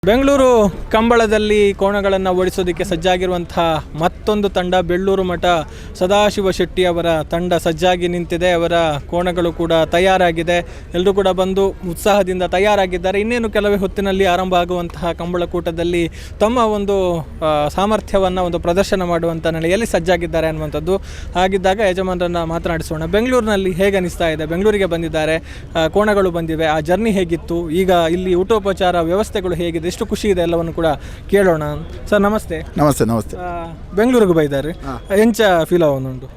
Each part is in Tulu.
Bengaluru ಕಂಬಳದಲ್ಲಿ ಕೋಣಗಳನ್ನು ಓಡಿಸೋದಕ್ಕೆ ಸಜ್ಜಾಗಿರುವಂತಹ ಮತ್ತೊಂದು ತಂಡ ಬೆಳ್ಳೂರು ಮಠ ಸದಾಶಿವ ಶೆಟ್ಟಿ ಅವರ ತಂಡ ಸಜ್ಜಾಗಿ ನಿಂತಿದೆ. ಅವರ ಕೋಣಗಳು ಕೂಡ ತಯಾರಾಗಿದೆ. ಎಲ್ಲರೂ ಕೂಡ ಬಂದು ಉತ್ಸಾಹದಿಂದ ತಯಾರಾಗಿದ್ದಾರೆ. ಇನ್ನೇನು ಕೆಲವೇ ಹೊತ್ತಿನಲ್ಲಿ ಆರಂಭ ಆಗುವಂತಹ ಕಂಬಳಕೂಟದಲ್ಲಿ ತಮ್ಮ ಒಂದು ಸಾಮರ್ಥ್ಯವನ್ನು ಒಂದು ಪ್ರದರ್ಶನ ಮಾಡುವಂಥ ನೆಲೆಯಲ್ಲಿ ಸಜ್ಜಾಗಿದ್ದಾರೆ ಅನ್ನುವಂಥದ್ದು. ಹಾಗಿದ್ದಾಗ ಯಜಮಾನರನ್ನು ಮಾತನಾಡಿಸೋಣ. ಬೆಂಗಳೂರಿನಲ್ಲಿ ಹೇಗೆ ಅನಿಸ್ತಾ ಇದೆ? ಬೆಂಗಳೂರಿಗೆ ಬಂದಿದ್ದಾರೆ, ಕೋಣಗಳು ಬಂದಿವೆ, ಆ ಜರ್ನಿ ಹೇಗಿತ್ತು, ಈಗ ಇಲ್ಲಿ ಊಟೋಪಚಾರ ವ್ಯವಸ್ಥೆಗಳು ಹೇಗಿದೆ, ಎಷ್ಟು ಖುಷಿ ಇದೆ ಎಲ್ಲವನ್ನು ಕೂಡ ಕೇಳೋಣ. ಸರ್ ನಮಸ್ತೆ. ನಮಸ್ತೆ ನಮಸ್ತೆ. ಬೆಂಗಳೂರಿಗೆ ಬೈದಾರೆ, ಎಂಚ ಫೀಲ್ ಆವೊಂದುಂಟು?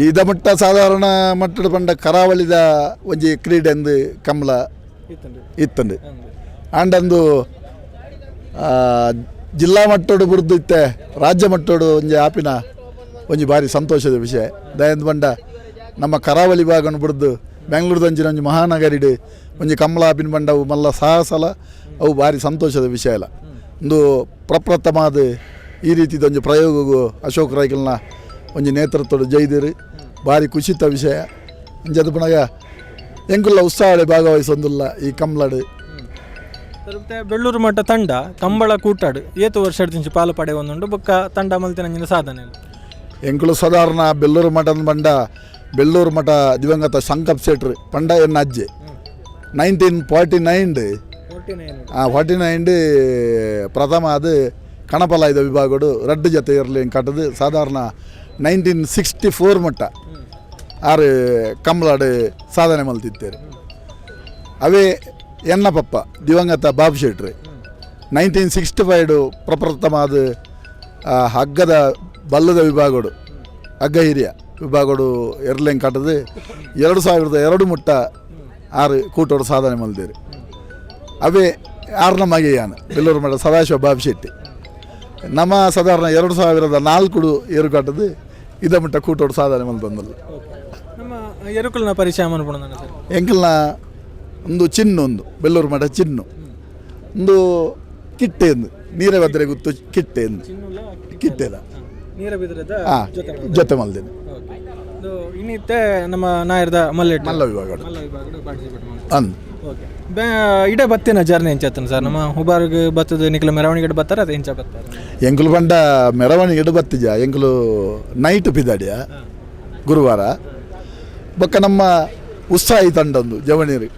ಇದ ಮಟ್ಟ ಸಾಧಾರಣ ಮಟ್ಟದ ಪಂಡ ಕರಾವಳಿದ ಒಂಜಿ ಕ್ರೀಡೆ ಅಂದು ಕಮಲ ಇತ್ತಂದು ಆಂಡಂದು ಜಿಲ್ಲಾ ಮಟ್ಟೋಡು ಬುರ್ದು ಇತ್ತೆ ರಾಜ್ಯ ಮಟ್ಟೋಡು ಒಂಜಿ ಆಪಿನ ಒಂಜಿ ಭಾರಿ ಸಂತೋಷದ ವಿಷಯ. ದಯಂದು ಪಂಡ ನಮ್ಮ ಕರಾವಳಿ ಭಾಗನು ಬುಡ್ದು ಬೆಂಗಳೂರುದಂಚಿನ ಒಂಜಿ ಮಹಾನಗರಿಡು ಒಂಜಿ ಕಮಲ ಆಪಿನ ಪಂಡ ಅವು ಮಲ್ಲ ಸಾಹಸಲ, ಅವು ಭಾರಿ ಸಂತೋಷದ ವಿಷಯ ಅಲ್ಲ. ಒಂದು ಪ್ರಪ್ರಥಮಾದ ಈ ರೀತಿದ ಒಂಜಿ ಪ್ರಯೋಗಗೂ ಅಶೋಕ್ ರೈಕಲ್ನ ಒಂಜಿ ನೇತೃತ್ವದ ಜೈದಿರು ಭಾರಿ ಖುಷಿತ ವಿಷಯ. ಅಂಚದ ಪುನಗ ಎಂಕುಲ್ಲ ಉತ್ಸಾಹಡೆ ಭಾಗವಹಿಸೊಂದುಲ್ಲ ಈ ಕಮ್ಲಡು. ಸರ್, ಮತ್ತೆ ಬೆಳ್ಳೂರು ಮಠ ತಂಡ ಕಂಬಳ ಕೂಟಾಡು ಏತು ವರ್ಷ ಪಾಲು ಪಡೆ ಒಂದುಂಟು ಬೊಕ್ಕ ತಂಡ ಮಲ್ತಿನಂಚಿನ ಸಾಧನೆ? ಎಂಕುಲು ಸಾಧಾರಣ ಬೆಳ್ಳೂರು ಮಠದ ಬಂಡ ಬೆಳ್ಳೂರು ಮಠ ದಿವಂಗತ ಸಂಕಪ್ ಶೆಟ್ರು ಪಂಡ ಎನ್ನ ಅಜ್ಜೆ 1949 49 ಪ್ರಥಮ ಅದು ಕಣಪಲಾಯ್ದ ವಿಭಾಗಡು ರಡ್ಡು ಜೊತೆ ಇರಲಿ ಕಟ್ಟದು ಸಾಧಾರಣ 1964 ಮಟ್ಟ ಆರು ಕಮ್ಲಾಡು ಸಾಧನೆ ಮಲ್ತಿತ್ತೇರು. ಅವೇ ಎನ್ನ ಪಪ್ಪ ದಿವಂಗತ ಬಾಬು ಶೆಟ್ರು 1965 ಪ್ರಪ್ರಥಮ ಅದು ಹಗ್ಗದ ಬಲ್ಲದ ವಿಭಾಗಡು ಹಗ್ಗ ಹಿರಿಯ ವಿಭಾಗಡು ಎರ್ಲೆಂಗ್ ಕಟ್ಟದು 2002 ಮುಟ್ಟ ಆರು ಕೂಟೋಡು ಸಾಧನೆ ಮಲ್ದೇರು. ಅವೇ ಆರನ ಮಗೆಯಾನ ಬೆಲ್ಲೂರು ಮಠ ಸದಾಶಿವ ಬಾಬು ಶೆಟ್ಟಿ ನಮ್ಮ ಸಾಧಾರಣ 2004 ಏರು ಕಟ್ಟದು ಇದ ಮುಟ್ಟ ಕೂಟೋಡು ಸಾಧನೆ ಮಲ್ತಂದಲ್ಲ. ನಮ್ಮ ಎರುಕುಲ್ನ ಪರಿಚಯ ಮನ್ಪುಣ ಸರ್. ಎಂಕಲ್ನ ಒಂದು ಚಿನ್ನು ಒಂದು ಬೆಲ್ಲೂರು ಮಠ ಚಿನ್ನು ಒಂದು ಕಿಟ್ಟೆ ಒಂದು ನೀರೇ ಬದ್ರೆ ಗೊತ್ತು ಕಿಟ್ಟೆ ಒಂದು ಕಿಟ್ಟೆದ. ನೀರ ಬಿದ್ರದ? ಹಾಂ, ಜೊತೆ ಮಲ್ದೇನೆ. ಇನ್ನಿತ್ತೆ ನಮ್ಮ ನಾಯರ್ದ ಮಲ್ಲೆಟ್ ಮಲ್ಲ ವಿಭಾಗಡು. ಮಲ್ಲ ವಿಭಾಗಡು ಪಾರ್ಟಿಸಿಪೇಟ್ ಮಾಡ್ತಾರೆ. ಅಂದ್. ಓಕೆ, ಇಡೇ ಬತ್ತಿನ ಜರ್ನಿ ಎಂಚತ್ತನ ಸರ್? ನಮ್ಮ ಹುಬಾರ್ಗ್ ಬತ್ತದ ನಿಖಲ ಮೆರವಣಿಗೆ ಬತ್ತಾರೆ ಅದು ಎಂಚ ಬತ್ತಾರೆ? ಎಂಕುಲು ಪಂಡ ಮೆರವಣಿಗೆ ಬತ್ತಿಜ, ಎಂಕುಲು ನೈಟ್ ಪಿದಾಡಿಯ ಗುರುವಾರ. ಬೊಕ್ಕ ನಮ್ಮ ಉತ್ಸಾಹಿ ತಂಡೊಂದು ಜವನೀರು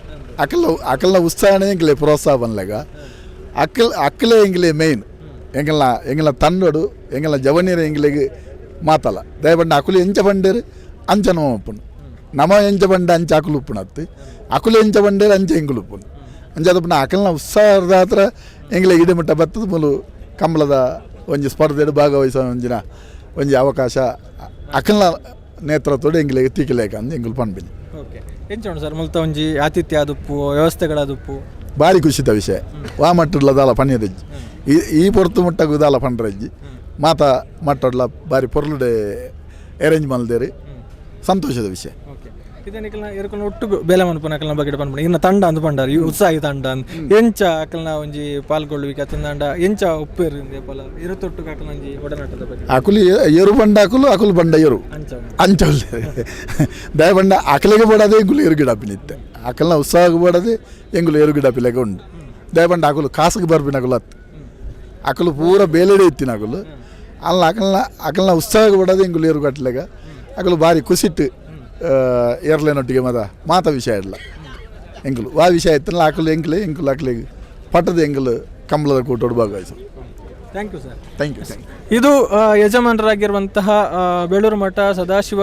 ಅಕಲ್ನ ಅಕಲ್ನ ಉತ್ಸಾಹನೇ ಎಂಕ್ಲೆ ಪ್ರೋತ್ಸಾಹ ಬನ್ಲೆಗ ಅಕ್ಕಲ್ ಅಕ್ಕಲೇ ಎಂಕ್ಲೆ ಮೇಯ್ನ್. ಎಂಕಲ್ನ ಎಂಕಲ್ನ ತಂಡೋಡು ಎಂಕಲ್ನ ಜವನೀರು ಎಂಕ್ಲೆಗ್ ಮಾತಲ್ಲ. ದಯಪಂಡ ಅಕುಲು ಎಂಚ ಬಂಡೇರು ಅಂಚ ನಮ ಉಪ್ಪುಂಡು, ನಮ ಎಂಚ ಬಂಡ ಅಂಚ ಅಕುಲು ಉಪ್ಪುನತ್ತು, ಅಕುಲು ಎಂಚ ಬಂಡೇರು ಅಂಚ ಎಂಕುಲು ಉಪ್ಪುಂಡು. ಅಂಚ ಪಂಡ ಅಕಲ್ನ ಉತ್ಸಾಹದ ಹತ್ರ ಎಂಕ್ಲೆ ಇಡಮಟ್ಟ ಬತ್ತದ ಮೂಲು ಕಂಬಳದ ಒಂಜಿ ಸ್ಪರ್ಧೆಡ್ ಭಾಗವಹಿಸೋ ಒಂಜಿನ ಒಂಜಿ ಅವಕಾಶ ಅಕಲ್ನ ನೇತೃತ್ವಡ್ ಎಂಕ್ಲೆಗ್ ತಿಕ್ಕಲೇಕ ಅಂದ್ ಎಂಕುಲು ಪನ್ಪಿನಿ. ಓಕೆ, ಎಂಚ ಉಂಟು ಸರ್ ಮುಲ್ತ ಒಂಜಿ ಆತಿಥ್ಯ ಆದುಪ್ಪು, ವ್ಯವಸ್ಥೆಗಳಾದುಪ್ಪು? ಭಾರಿ ಖುಷಿತ ವಿಷಯ. ವಾ ಮಟ್ಟಡ್ಲ ದಾಲ ಪನ್ನೀರಜ್ಜಿ ಈ ಈ ಪೊರ್ತು ಮುಟ್ಟಗು ದಾಲ ಪಂಡ್ರಜ್ಜಿ ಮಾತ ಮಟ್ಟಡ್ಲ ಬಾರಿ ಪೊರ್ಲುಡೆ ಅರೇಂಜ್ ಮಲ್ದೇರಿ, ಸಂತೋಷದ ವಿಷಯ. ಓಕೆ, ಇದೆ ನಿಖಲ್ನ ಎರುಕಲ್ನ ಒಟ್ಟು ಬೇಲೆ ಮನ್ಪುನ ಅಕಲ್ನ ಬಗ್ಗೆ ಪನ್ಪುನ. ಇನ್ನ ತಂಡ ಅಂದ್ ಪಂಡಾರ, ಈ ಉತ್ಸಾಹಿ ತಂಡ ಅಂದ್ ಎಂಚ ಅಕಲ್ನ ಒಂಜಿ ಪಾಲ್ಗೊಳ್ಳುವಿಕೆ ಅತ್ತಂದಾಂಡ ಎಂಚ ಉಪ್ಪೇರು ಪಲ ಇರುತ್ತೊಟ್ಟು ಅಕಲ್ನ ಒಂಜಿ ಒಡನಾಟದ ಬಗ್ಗೆ? ಅಕುಲು ಎರು ಬಂಡ ಅಕುಲು ಅಕುಲು ಬಂಡ ಎರು. ಅಂಚ. ಅಂಚ ದಯ ಬಂಡ ಅಕಲಿಗೆ ಬೋಡದೆ ಎಂಕುಲು ಎರು ಗಿಡಪಿನಿತ್ತೆ, ಅಕಲ್ನ ಉತ್ಸಾಹಕ್ಕೆ ಬೋಡದೆ ಎಂಕುಲು ಎರು ಗಿಡಪಿಲೆಗೆ ಉಂಡು. ದಯಬಂಡ ಅಕುಲು ಕಾಸುಗೆ ಬರ್ಪಿನ ಅಕುಲು ಅತ್ತು, ಅಕುಲು ಪೂರ ಬೇಲೆಡೆ ಇತ್ತಿನ ಅಕುಲು ಅಲ್ಲ. ಅಕಲ್ನ ಅಕಲ್ನ ಉತ್ಸಾಹಕ್ಕೆ ಬೋಡದೆ ಎಂಕುಲು ಎರು ಕಟ್ಲೆಗ ಅಕುಲು ಭಾರಿ ಖುಷಿಟ್ಟು ಏರ್ಲೇನೊಟ್ಟಿಗೆ ಮದ ಮಾತ ವಿಷಯ ಇಲ್ಲ. ಎಂಕುಲು ವಾ ವಿಷಯ ಇತ್ತಲ್ಲ ಅಕುಲು ಎಂಕುಲೆ ಎಂಕುಲು ಅಕಲಿಗೆ ಪಟ್ಟದ ಎಂಕುಲು ಕಂಬಳದ ಕೂಟೋಡು ಭಾಗವಹಿಸು. Thank you sir. Thank you, thank you. ಇದು ಯಜಮಾನರಾಗಿರುವಂತಹ ಬೇಳೂರು ಮಠ ಸದಾಶಿವ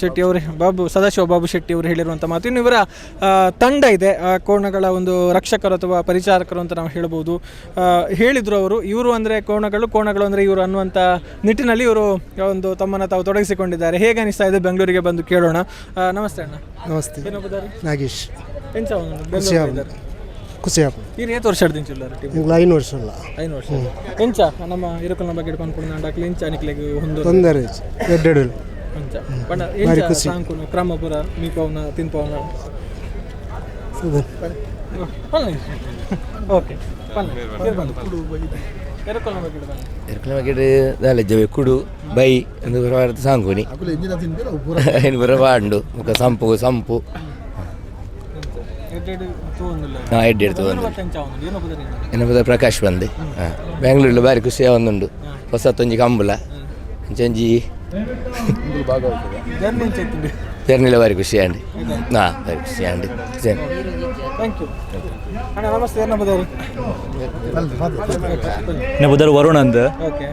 ಶೆಟ್ಟಿ ಅವರು, ಬಾಬು ಸದಾಶಿವ ಬಾಬು ಶೆಟ್ಟಿ ಅವರು ಹೇಳಿರುವಂಥ ಮಾತು. ಇನ್ನು ಇವರ ತಂಡ ಇದೆ, ಕೋಣಗಳ ಒಂದು ರಕ್ಷಕರು ಅಥವಾ ಪರಿಚಾರಕರು ಅಂತ ನಾವು ಹೇಳ್ಬೋದು. ಹೇಳಿದರು ಅವರು, ಇವರು ಅಂದರೆ ಕೋಣಗಳು, ಕೋಣಗಳು ಅಂದರೆ ಇವರು ಅನ್ನುವಂಥ ನಿಟ್ಟಿನಲ್ಲಿ ಇವರು ಒಂದು ತಮ್ಮನ್ನು ತಾವು ತೊಡಗಿಸಿಕೊಂಡಿದ್ದಾರೆ. ಹೇಗೆ ಅನಿಸ್ತಾ ಇದೆ ಬೆಂಗಳೂರಿಗೆ ಬಂದು ಕೇಳೋಣ. ನಮಸ್ತೆ ಅಣ್ಣ. ನಮಸ್ತೆ. ಏನೊಬ್ಬದಾರೆ? ನಾಗೇಶ್. ಎಂಚ? ಖುಷಿ ಆಪುಂಡು, ಖುಷಿ ಆಪುಂಡು. ಈರ್ ಏತ್ ವರ್ಷ ಆಡ್ದಿಂಚಿಲ್ಲಾರ ಟೀಮ್? ಎಂಕ್ಲ 5 ವರ್ಷ ಉಲ್ಲ. 5 ವರ್ಷ. ಎಂಚ ನಮ್ಮ ಇರುಕಲ್ನ ಬಗ್ಗೆ ಪನ್ಪುಂಡು ಅಕ್ಲು ಎಂಚ ನಿಕ್ಲೆಗ್ ಹೊಂದು? ತೊಂದರೆ ಇಜ್ಜಿ, ಎಡ್ಡೆಡು. ಅಂಚ ಪಂಡ ಭಾರಿ ಎಂಚ ಖುಷಿ. ಸಾಂಕುನು ಕ್ರಮ ಪೂರ ಮೀಪವನ ತಿನ್ಪವನ? ಓಕೆ, ಎರುಕಲ್ನ ಬಗ್ಗೆ ಬನ್ನಿ. ಎರ್ಕಲ ಬಗ್ಗೆಡ್ ದಾಲ ಜವೆ ಕುಡು ಬೈ ಎಂದು ಬರವಾರ್ದ ಸಾಂಕುನಿ. ಅಕುಲು ಎಂಜಿನ ತಿನ್ಪೇರು ಅವು ಪೂರ. ಏನು ಬರವಾಂಡು ಮುಖ ಸಂಪು ಸಂಪು. ಅಂಚ ಎಡ್ಡೆಡ್ ತೂವೊಂದುಲ್ಲ. ಹಾಂ, ಎಡ್ಡೆಡ್ ತೂವೊಂದು. ಎಂಚ ಆವೊಂದುಂಡು? ಏನು ಪುದರ್? ಏನಪ್ಪದ ಪ್ರಕಾಶ್ ಬಂದೆ. ಹಾಂ, ಬೆಂಗಳೂರಲ್ಲಿ ಭಾರಿ ಖುಷಿ ಒಂದುಂಡು. ಹೊಸತೊಂಜಿ ಕಂಬಳ ಅಂಚೊಂಜಿ. ಜರ್ನಿ ಎಂಚ ಇತ್ತುಂಡು? ಜರ್ನಿಲ ಭಾರಿ ಖುಷಿ ಆಂಡ್. ಹಾಂ, ಭಾರಿ ಖುಷಿ ಆಂಡ್. ಸರಿ. Thank you ಅಣ್ಣ, ನಮಸ್ತೆ. ಏನು ಪುದರ್? ಬುಧರ್ ವರುಣ್ ಅಂದ್. ಓಕೆ.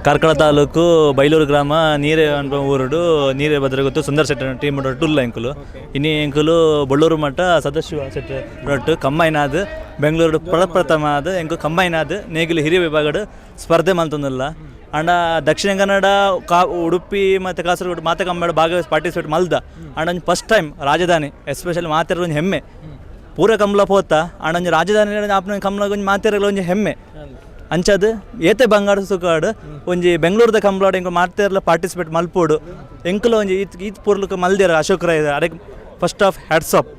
ಕಾರ್ಕಳ ತಾಲೂಕು ಬೈಲೂರು ಗ್ರಾಮ, ನೀರೆ ಅನ್ಪ ಊರುಡು. ನೀರೆ ಬದ್ರ ಗೊತ್ತು. ಸುಂದರ್ ಶೆಟ್ಟಿ ಟೀಮ್ ಟುಲ್ಲ ಎಂಕುಲು. ಇನಿ ಎಂಕುಲು ಬೊಳ್ಳೂರು ಮಠ ಸದಾಶಿವ ಶೆಟ್ಟಿ ರೊಟ್ಟು ಕಂಬೈನಾದ್ ಬೆಂಗಳೂರು ಪ್ರಪ್ರಥಮ ಆದ್ ಎಂಕು ಕಂಬೈನಾದ್ ನೇಗಿಲು ಹಿರಿಯ ವಿಭಾಗಡ್ ಸ್ಪರ್ಧೆ ಮಲ್ತೊಂದುಲ್ಲ. ಆಂಡ ದಕ್ಷಿಣ ಕನ್ನಡ ಕಾ ಉಡುಪಿ ಮತ್ತು ಕಾಸರಗೋಡು ಮಾತ ಕಂಬಳ ಭಾಗವಹಿಸಿ ಪಾರ್ಟಿಸಿಪೇಟ್ ಮಲ್ದ. ಆಂಡ ಒಂಜಿ ಫಸ್ಟ್ ಟೈಮ್ ರಾಜಧಾನಿ ಎಸ್ಪೆಷಲಿ ಮಾತೆರ್ಲ ಒಂಜಿ ಹೆಮ್ಮೆ. ಪೂರ ಕಂಬ್ಲ ಪೋತ, ಆಂಡ ಒಂಜಿ ರಾಜಧಾನಿ ಆಪುನ ಕಂಬ್ಲ ಒಂಜಿ ಮಾತೆರ್ಲ ಒಂಜಿ ಹೆಮ್ಮೆ. ಅಂಚಾದ್ ಏತೆ ಬಂಗಾರ ಸುಖಾಡ್ ಒಂಜಿ ಬೆಂಗಳೂರದ ಕಂಬ್ಲಾಡ್ ಎಂಕುಲು ಮಾತೆರ್ಲ ಪಾರ್ಟಿಸಿಪೇಟ್ ಮಲ್ಪೋಡು. ಎಂಕುಲು ಒಂಜಿ ಈತ್ ಈತ್ ಪೊರ್ಲುಕ ಮಲ್ದೆರ್ ಅಶೋಕ್ ರೈ ಅರೆಗ್ ಫಸ್ಟ್ ಆಫ್ ಹ್ಯಾಟ್ಸ್ ಆಫ್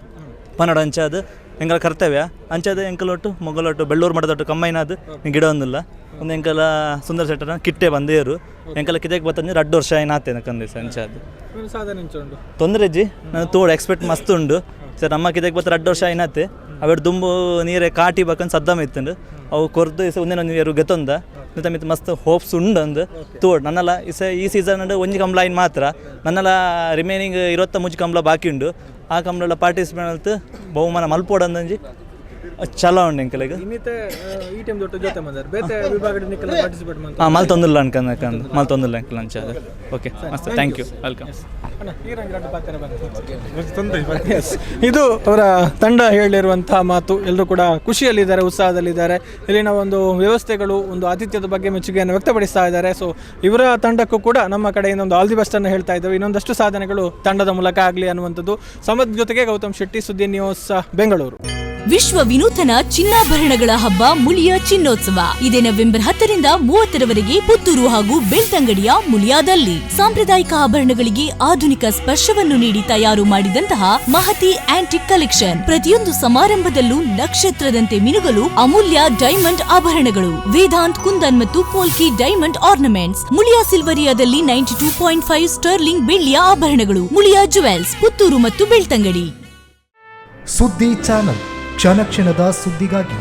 ಪನೊಡು. ಅಂಚಾದ್ ಎಂಕಲ ಕರ್ತವ್ಯ. ಅಂಚಾದ್ ಎಂಕಲೊಟ್ಟು ಮೊಗಲೊಟ್ಟು ಬೆಳ್ಳೂರು ಮಠದೊಟ್ಟು ಕಮ್ಮೈನಾದ್ ಗಿಡ ಒಂದುಲ್ಲ. ಒಂದು ಎಂಕಲ ಸುಂದರ ಶೆಟ್ಟರ ಕಿಟ್ಟೆ ಬಂದೇರು. ಎಂಕಲ ಕಿದೆಕ್ ಬತ್ತಂದ್ರೆ 2 ವರ್ಷ ಏನಾತೆ ಕಂದಿಸ ಅಂಚಾದ್. ಏನು ಸಾಧನೆ ಎಂಚ ಉಂಡು? ತೊಂದರೆ ಇಜ್ಜಿ, ನಾನು ತೋಡು ಎಕ್ಸ್ಪೆಕ್ಟ್ ಮಸ್ತ್ ಉಂಡು ಸರ್. ನಮ್ಮ ಕಿದೆಕ್ ಬತ್ತ 2 ವರ್ಷ ಏನಾತೆ. ಅವೆಡ್ ದುಂಬು ನೀರೆ ಕಾಟಿ ಬಕ್ಕನ್ ಸದ್ದಮ ಇತ್ತುಂಡು. ಅವು ಕೊರ್ದು ಇಸ ಒಂದೇ ಒಂಜಿ ನೀರು ಗೆತ್ತೊಂದ ಮಿತ್ತ ಮಿತ್ತ ಮಸ್ತ್ ಹೋಪ್ಸ್ ಉಂಡು ಅಂದು ತೋಡ್. ನನ್ನಲ ಇಸ ಈ ಸೀಸನ್ ಒಂಜಿ ಕಂಬ್ಲ ಐನ್ ಮಾತ್ರ. ನನ್ನಲ ರಿಮೈನಿಂಗ್ 23 ಕಂಬ್ಲ ಬಾಕಿ ಉಂಡು. ಆ ಕಂಬ್ಲ ಪಾರ್ಟಿಸಿಪೇಟ್ ಮಲ್ತ್ ಬಹುಮಾನ ಮಲ್ಪೋಡು ಅಂದಂಜಿ ಚಲ ಉಂಡು ಎಂಕಲೆಗ್. ಇನ್ನಿತೆ ಈ ಟೀಮ್ ದೊಟ್ಟ ಜೊತೆ ಬಂದಾರೆ ಬೇತೆ ವಿಭಾಗದ ನಿಕ್ಕಲ ಪಾರ್ಟಿಸಿಪೇಟ್ ಮಂತ? ಹಾಂ, ಮಲ್ತೊಂದುಲ್ಲ ಅನ್ಕಂದು ಮಲ್ತೊಂದುಲ್ಲ ಅಂಕಲ್ ಅಂಚಾದ. ಓಕೆ, ಮಸ್ತ್, thank you, welcome. ಅಣ್ಣ, ಈ ರಂಗ್ ಎರಡು ಪಾತ್ರ. ಎಸ್, ಇದು ಅವರ ತಂಡ ಹೇಳಿರುವಂತಹ ಮಾತು. ಎಲ್ಲರೂ ಕೂಡ ಖುಷಿಯಲ್ಲಿದ್ದಾರೆ, ಉತ್ಸಾಹದಲ್ಲಿದ್ದಾರೆ. ಇಲ್ಲಿನ ಒಂದು ವ್ಯವಸ್ಥೆಗಳು, ಒಂದು ಆತಿಥ್ಯದ ಬಗ್ಗೆ ಮೆಚ್ಚುಗೆಯನ್ನು ವ್ಯಕ್ತಪಡಿಸ್ತಾ ಇದ್ದಾರೆ. ಸೊ ಇವರ ತಂಡಕ್ಕೂ ಕೂಡ ನಮ್ಮ ಕಡೆಯಿಂದ ಒಂದು ಆಲ್ the best ಅನ್ನು ಹೇಳ್ತಾ ಇದ್ದೇವೆ. ಇನ್ನೊಂದಷ್ಟು ಸಾಧನೆಗಳು ತಂಡದ ಮೂಲಕ ಆಗಲಿ ಅನ್ನುವಂಥದ್ದು. ಸಮದ್ ಜೊತೆಗೆ ಗೌತಮ್ ಶೆಟ್ಟಿ, ಸುದ್ದಿ ನ್ಯೂಸ್, ಬೆಂಗಳೂರು. ವಿಶ್ವ ವಿನೂತನ ಚಿನ್ನಾಭರಣಗಳ ಹಬ್ಬ ಮುಳಿಯ ಚಿನ್ನೋತ್ಸವ ಇದೇ ನವೆಂಬರ್ 10ರಿಂದ 30ರವರೆಗೆ ಪುತ್ತೂರು ಹಾಗೂ ಬೆಳ್ತಂಗಡಿಯ ಮುಳಿಯಾದಲ್ಲಿ. ಸಾಂಪ್ರದಾಯಿಕ ಆಭರಣಗಳಿಗೆ ಆಧುನಿಕ ಸ್ಪರ್ಶವನ್ನು ನೀಡಿ ತಯಾರು ಮಾಡಿದಂತಹ ಮಹತಿ ಆಂಟಿಕ್ ಕಲೆಕ್ಷನ್. ಪ್ರತಿಯೊಂದು ಸಮಾರಂಭದಲ್ಲೂ ನಕ್ಷತ್ರದಂತೆ ಮಿನುಗಲು ಅಮೂಲ್ಯ ಡೈಮಂಡ್ ಆಭರಣಗಳು. ವೇದಾಂತ್ ಕುಂದನ್ ಮತ್ತು ಪೋಲ್ಕಿ ಡೈಮಂಡ್ ಆರ್ನಮೆಂಟ್ಸ್. ಮುಳಿಯಾ ಸಿಲ್ವರಿಯಾದಲ್ಲಿ 92.5 ಸ್ಟರ್ಲಿಂಗ್ ಬೆಳ್ಳಿಯ ಆಭರಣಗಳು. ಮುಳಿಯಾ ಜುವೆಲ್ಸ್, ಪುತ್ತೂರು ಮತ್ತು ಬೆಳ್ತಂಗಡಿ. ಸುದ್ದಿ ಚಾನಲ್, ಕ್ಷಣ ಕ್ಷಣದ ಸುದ್ದಿಗಾಗಿ.